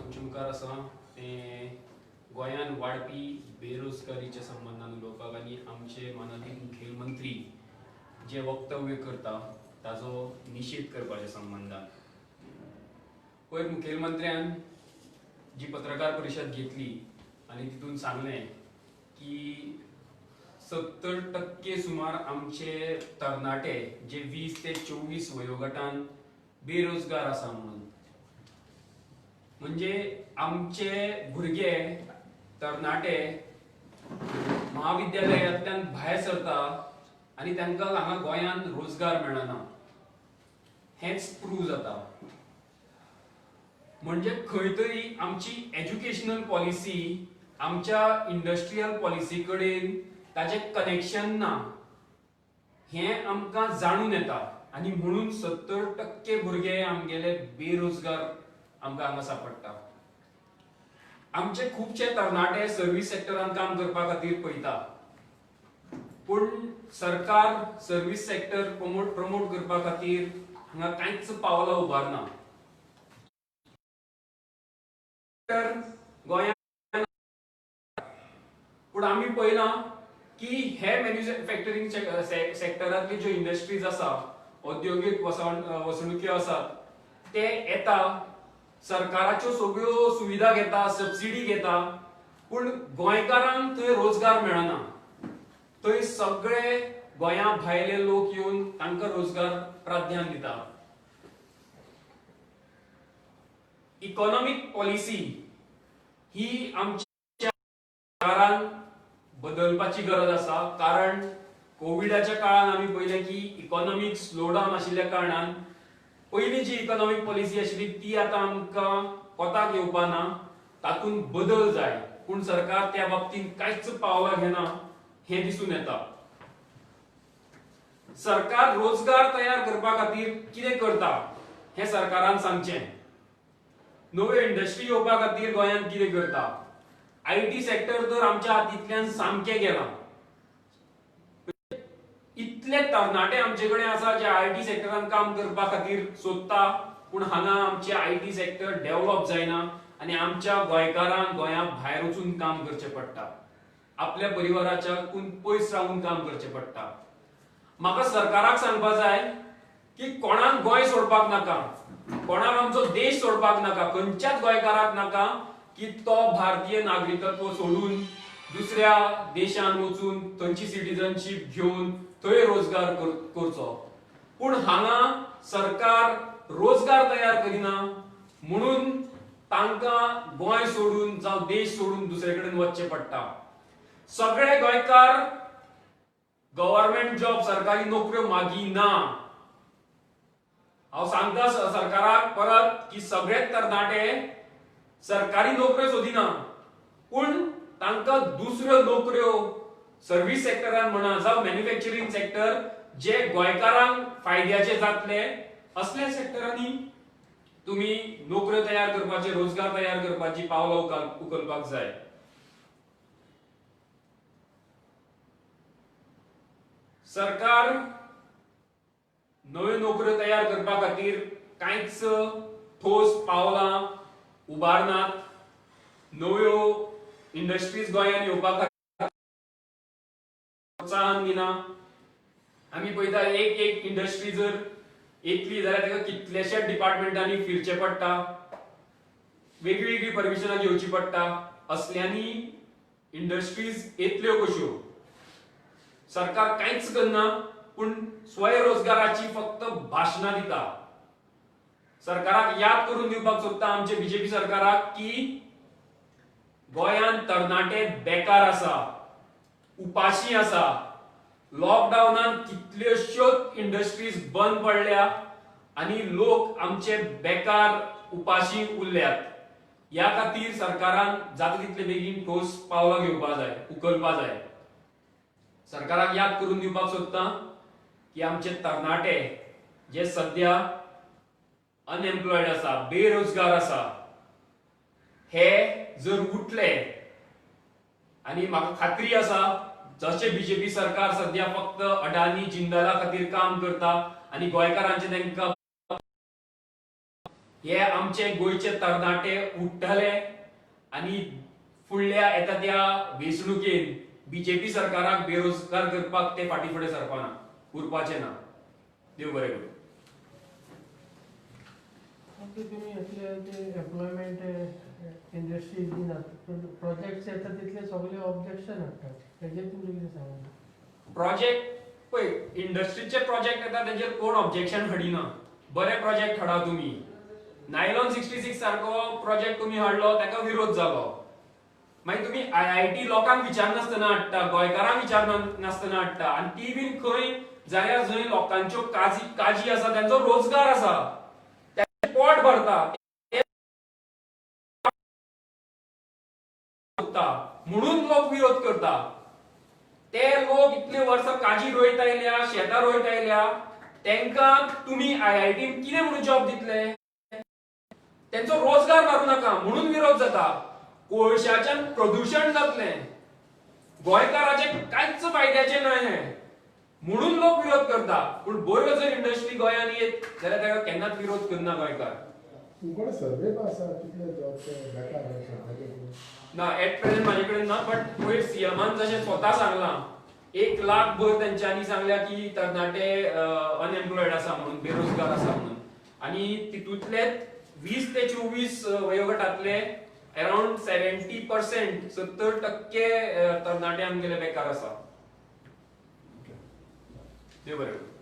तुमच्या मुखार आसा तें गोंयांत वाडपी बेरोजगारीच्या संबंदान उलोवपाक आनी आमचे मानादीक मुखेलमंत्री जे वक्तव्य करता ताजो निशेध करपाच्या संबंदान. पयर मुखेलमंत्र्यान जी पत्रकार परिशद घेतली आनी तितून सांगलें की 70% सुमार आमचे तरणाटे जे 20 ते 24 वयोगटान बेरोजगार आसा म्हणून. म्हणजे आमचे भुरगे तरणाटे महाविद्यालयांतल्यान भायर सरता आनी तांकां हांगा गोंयांत रोजगार मेळना हेंच प्रूव जाता. म्हणजे खंय तरी आमची एज्युकेशनल पॉलिसी आमच्या इंडस्ट्रियल पॉलिसी कडेन ताचें कनेक्शन ना हें आमकां जाणून येता आनी म्हणून 70% भुरगे आमगेले बेरोजगार आमकां हांगा सापडटा. आमचे खुबशे तरणाटे सर्वीस सेक्टरान काम करपा खातीर पळयता, पूण सरकार सर्वीस सेक्टर प्रमोट करपा खातीर हांगा कांयच पावलां उबारना. तर गोंयांत पूण आमी पळयलां की हे मॅन्युफॅक्चरींग सेक्टरांतली ज्यो इंडस्ट्रीज आसा, औद्योगीक वसणुक्यो आसात, ते येता, सरकाराच्यो सगळ्यो सुविधा घेता, सबसिडी घेता, पूण गोंयकारांक थंय रोजगार मेळना. थंय सगळे गोंया भायले लोक येवन तांकां रोजगार प्राधान्य दिता. इकॉनॉमीक पॉलिसी ही आमच्या सरकारान बदलपाची गरज आसा, कारण कोविडाच्या काळान आमी पळयलें की इकॉनॉमीक स्लोडावन आशिल्ल्या कारणान पयलीं जी इकॉनॉमीक पॉलिसी आशिल्ली ती आतां आमकां कोताक येवपा ना, तातूंत बदल जाय. पूण सरकार त्या बाबतींत कांयच पावलां घेना हें दिसून येता. सरकार रोजगार तयार करपा खातीर कितें करता हें सरकारान सांगचें. नव्यो इंडस्ट्री येवपा खातीर गोंयांत कितें करता? IT sector तर आमच्या हातींतल्यान सामकें गेलां. इतले तरणाटे आमचे कडेन आसा जे IT सेक्टरान काम करपा खातीर सोदता, पूण हांगा आमचे IT sector develop जायना आनी आमच्या गोंयकारांक गोंया भायर वचून काम करचें पडटा, आपल्या परिवाराच्या पयस रावून काम करचें पडटा. म्हाका सरकाराक सांगपा जाय की कोणाक गोंय सोडपाक नाका, कोणाक आमचो देश सोडपाक नाका, खंयच्याच गोंयकाराक नाका की तो भारतीय नागरिकत्व सोडून दुसऱ्या देशान वचून थंयची सिटीजनशीप घेवन थंय रोजगार करचो. पूण हांगा सरकार रोजगार तयार करिना म्हणून तांकां गोंय सोडून जावं देश सोडून दुसरे कडेन वचचें पडटा. सगळे गोंयकार गव्हर्मेंट जॉब, सरकारी नोकऱ्यो मागिना. हांव सांगता सरकाराक परत की सगळेच तरणाटे सरकारी नोकऱ्यो सोदिना, पूण तांकां दुसऱ्यो नोकऱ्यो सर्वीस सेक्टरान म्हणा जावं मॅन्युफॅक्चरींग सेक्टर जे गोंयकारांक फायद्याचे जातले असल्या सेक्टरांनी तुमी नोकऱ्यो तयार करपाचे, रोजगार तयार करपाची पावलां उखलपाक जाय. सरकार नव्यो नोकऱ्यो तयार करपा खातीर कांयच ठोस पावलां उबारनात. नव्यो इंडस्ट्रीज गोंयांत येवपा खातीर प्रोत्साहन दिना. आमी पळयता एक एक इंडस्ट्री जर येतली जाल्यार ताका कितल्याश्याच डिपार्टमेंटांनी फिरचें पडटा, वेगळी वेगळी परमिशनां घेवची पडटा. असल्यांनी इंडस्ट्रीज येतल्यो कश्यो? सरकार कांयच करना, पूण स्वयंरोजगाराची फक्त भाशणां दिता. सरकाराक याद करून दिवपाक सोदता आमचे बीजेपी सरकाराक की गोंयांत तरणाटे बेकार आसा, उपाशी आसा. लॉकडावनान कितल्योश्योच इंडस्ट्रीज बंद पडल्या आनी लोक आमचे बेकार उपाशी उरल्यात. ह्या खातीर सरकारान जाता तितले बेगीन ठोस पावलां घेवपा जाय, उखलपा जाय. सरकाराक याद करून दिवपाक सोदता की आमचे तरणाटे जे सद्या अनएम्प्लॉयड आसा, बेरोजगार आसा, हे जर उठले आनी म्हाका खात्री आसा जशें बीजेपी सरकार सद्या फक्त अडानी जिंदाला खातीर काम करता आनी गोंयकारांचे तांकां हे आमचे गोंयचे तरणाटे उठ्ठले आनी फुडल्या येता त्या वेंचणुकेन बीजेपी सरकाराक बेरोजगार करपाक ते फाटीं फुडें सरपाना, उरपाचे ना. देव बरें करूं. ओके, तुमी असले ते एम्प्लॉयमेंट इंडस्ट्री दिनात, पूण प्रोजेक्ट्स येता तितले सगळे ऑब्जेक्शन हाडटात, तेजेर तुमचें कितें सांगू? प्रोजेक्ट पळय, इंडस्ट्रीचे प्रोजेक्ट येता तेजेर कोण ऑब्जेक्शन हाडिना. बरे प्रोजेक्ट हाडा तुमी. नायलॉन 66 सारको प्रोजेक्ट तुमी हाडलो, ताका विरोध जालो. मागीर तुमी आयआयटी लोकांक विचारनासतना हाडटा, गोंयकारांक विचारनासतना हाडटा, आनी ती बीन खंय जाल्यार जंय लोकांच्यो काजी काजी आसा, त्यांचो रोजगार आसा, तें पोट भरता म्हणून लोक विरोध करता. ते लोक इतले वर्सां काजी रोयत आयल्या, शेतां रोयत आयल्या, तेंकां तुमी आयआयटीन कितें म्हणून जॉब दितले? तेंचो रोजगार मारूं नाका म्हणून विरोध जाता. कोळशाच्यान प्रदुशण जातलें, गोंयकाराचें कांयच फायद्याचें न्हय हें, म्हणून लोक विरोध करता. पूण बऱ्यो जर इंडस्ट्री गोंयांत येत जाल्यार ताका केन्नाच विरोध करना गोंयकार. तुमकडे सर्वे पण आसा कितले जॉब बेकार आसा? ना, एट प्रेझेंट माझे कडेन ना, बट पयर सीएमान जशें स्वता सांगलां, 1 लाख भर तेंच्यांनी सांगल्या की तरणाटे अनएम्प्लॉयड आसा म्हणून, बेरोजगार आसा म्हणून, आनी तितूंतले 20 ते 24 वयोगटांतले अराउंड 70%, 70% तरणाटे आमगेले बेकार आसा. देव बरें करूं.